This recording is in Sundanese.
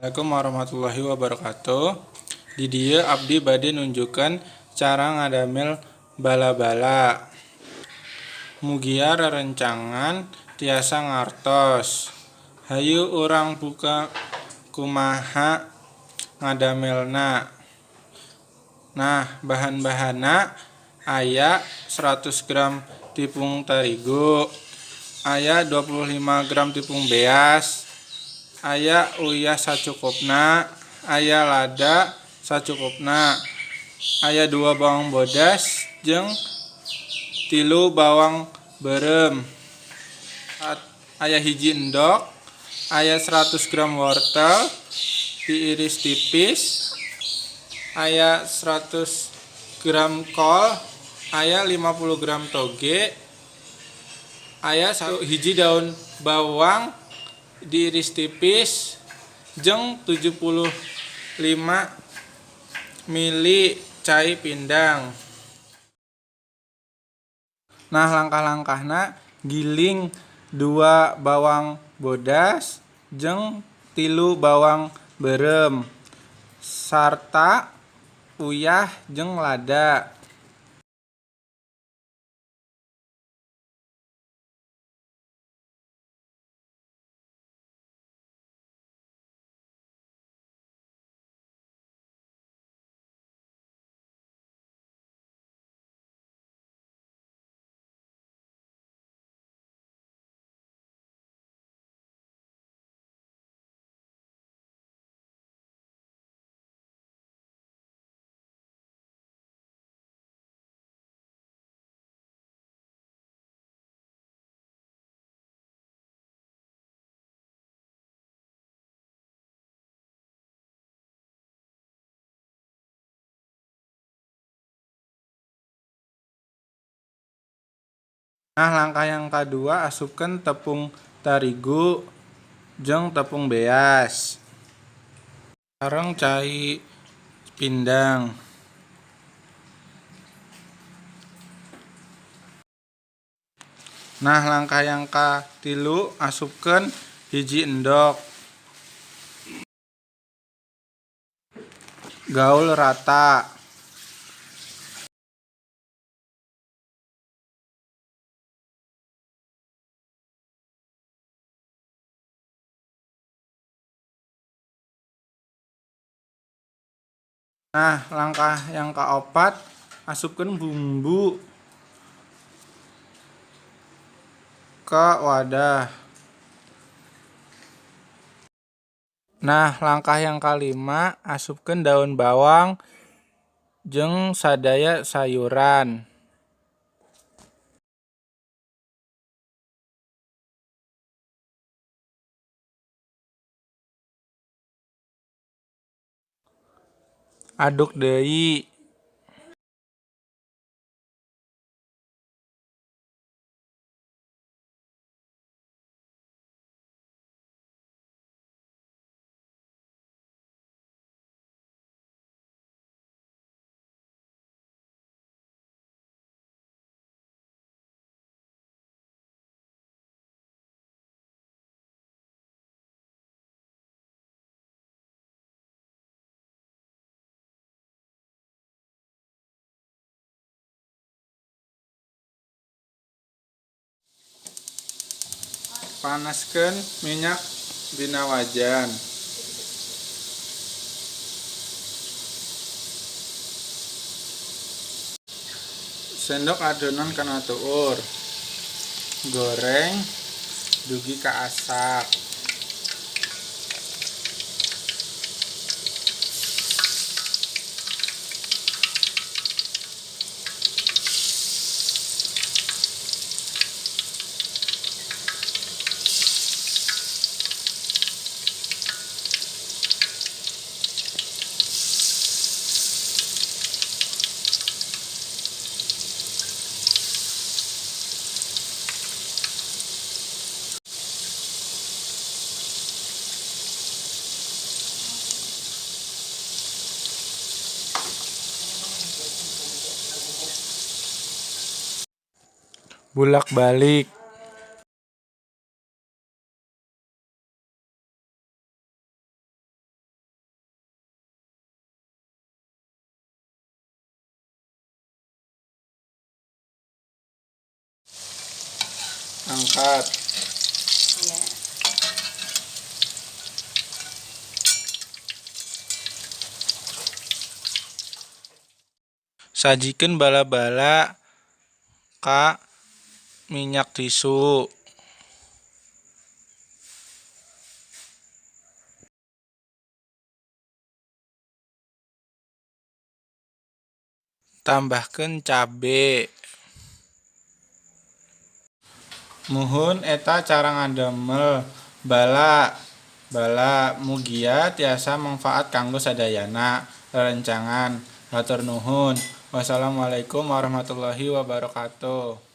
Assalamualaikum warahmatullahi wabarakatuh. Di dieu abdi bade nunjukkeun cara ngadamel bala-bala. Mugia rerencangan tiasa ngartos. Hayu urang buka kumaha ngadamelna. Nah, bahan-bahanna aya 100 gram tipung terigu, aya 25 gram tipung beas, aya uyah sacukupna, aya lada sacukupna, aya 2 bawang bodas jeung 3 bawang beureum, aya 1 endog, aya 100 gram wortel diiris tipis, aya 100 gram kol, aya 50 gram toge, aya 1 daun bawang diiris tipis jeung 75 mili cai pindang. Nah, langkah-langkahna giling 2 bawang bodas jeung 3 bawang beureum sarta uyah jeung lada. Nah, langkah yang kadua asupkeun tepung terigu jeung tepung beas sareng cai pindang. Nah, langkah yang katilu asupkeun 1 endog. Gaul rata. Nah, langkah yang kaopat asupkeun bumbu ke wadah. Nah, langkah yang kalima asupkeun daun bawang jeung sadaya sayuran. Aduk deui. Panaskeun minyak dina wajan. Sendok adonan kana tuur. Goreng dugi ka asak. Bulak-balik. Angkat. Ya. Sajikeun bala-bala ka minyak tisu. Tambahkeun cabe. Muhun eta cara ngadamel bala bala mugia tiasa mangfaat kanggo sadayana. Rerencangan hatur nuhun. Wassalamualaikum warahmatullahi wabarakatuh.